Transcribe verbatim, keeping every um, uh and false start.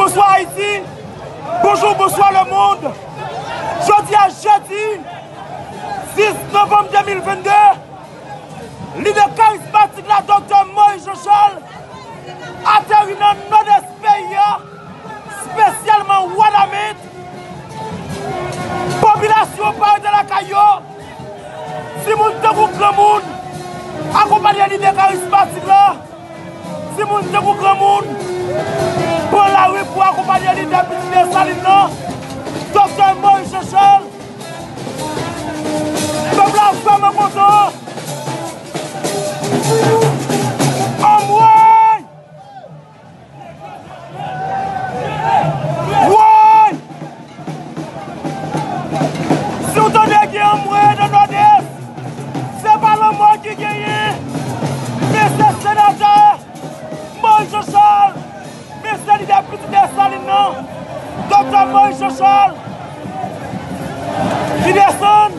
Bonsoir Haïti, bonjour, bonsoir le monde. Jodi a jedi sis novanm de mil venn de, lidè karismatik la, Doktè Moïse Jean Charles, ateri nan nòdès peyi a, espesyalman Wanament. Popilasyon pa rete lakay yo. Timoun tankou granmoun akonpanye lidè karismatik la. Timoun tankou granmoun pran lari pou akonpanye lidè pitit Desalin nan, Doktè Moïse Jean Charles. Pèp la vrèman kontan. Anmwey! Woy! Si w tande gen anmwey nan Nòdès, se pa lanmò ki genyen. Mesye senatè Moïse Jean Charles, mesye lidè pitit Desalin nan, Doktè Moïse Jean Charles, li desann